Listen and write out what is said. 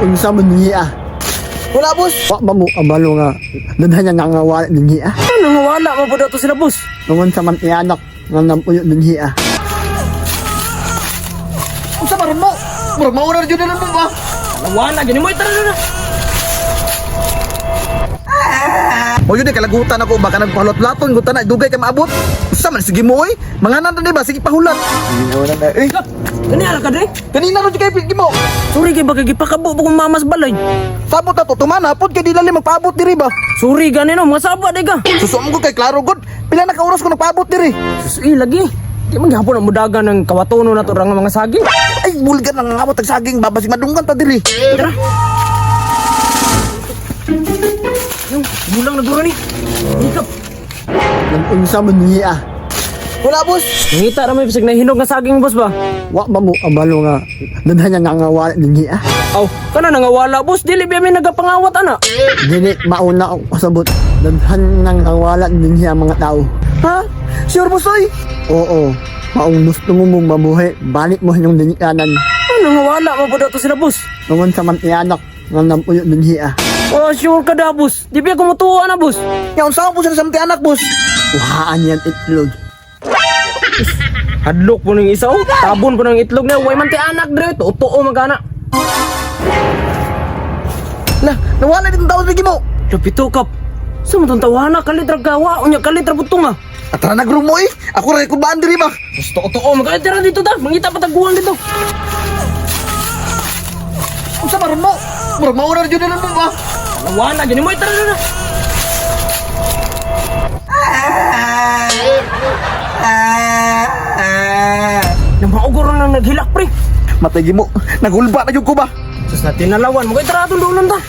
Nag-unsa man niya. Wala, boss. Wa ba mo kabalo nga daghan nga nangawala dinhi ah? Ano nga wala mo po dato sila, boss? Tungod sa man anak nga nampuyo dinhi ah. Unsa man mo? Murag mauna ra jud na mo ba? Wala gani mo tara na. Mo yun eh, kalagutan ako baka nagpahulat-laton gutan na dugay kay maabot. Unsa man sige mo oy? Manganan ta di ba sige pahulat. Ginawa na eh. Kani ara ka dre? Kanina ra jud kay pigi mo. Sorry kay baka gipakabo pa kong mamas balay. Sabot na to tumana pod kay dilali magpaabot diri ba. Sorry gani no, mga saba day ka. Susuom ko kay klaro gud. Pila na ka oras ko nagpaabot diri. Sus, eh, lagi. Di man gihapon ang mudagan ng kawatono na to ra nga mga saging. Ay bulgan ang ngamot tag saging babasig madunggan ta diri. Tara. Yung bulang na guro ni. Hikap. Nag-unsa man niya. Wala, boss. Nangita ra may bisag nahinog nga saging, boss ba? Wa ba mo kabalo nga daghan nga nangawala dinhi ah? Aw, kana nangawala, boss, dili ba may nagapangawat ana? Dili mauna ako kasabot. Daghan nga nangawala dinhi ang mga tao. Ha? Sure, boss oy? Oo. Maong gusto mo mong mabuhi, balik mo inyong dinikanan. Ano nga wala mo po dato sila, boss? Tungod sa man anak nga nampuyo dinhi ah. Oh, sure ka da, boss. Di ba ako mutuo na, boss? Nya unsa po siya sa mga anak, boss? Kuhaan yan itlog. Hadlok po ng isa, oh. Tabon po ng itlog na. Way man ti anak, dre. Totoo man kana. Lah, nawala ditong taon lagi mo. Lupito kap. Sa mo tong tawana, kalit ra gawa. Unya, kalit ra butong, ah. Atara na mo eh. Ako ra kubaan diri ba. Gusto totoo man kalit ra dito ta. Mangita pa taguan dito. Unsa man mo? Murag mauna ra jud na mo ba? Tawana, gani mo, tara na. Namaugor na naghilak, pre. Matay gimo. Nagulba na jud ko ba? Sus na tinalawan mo kay tara atong dulon ta.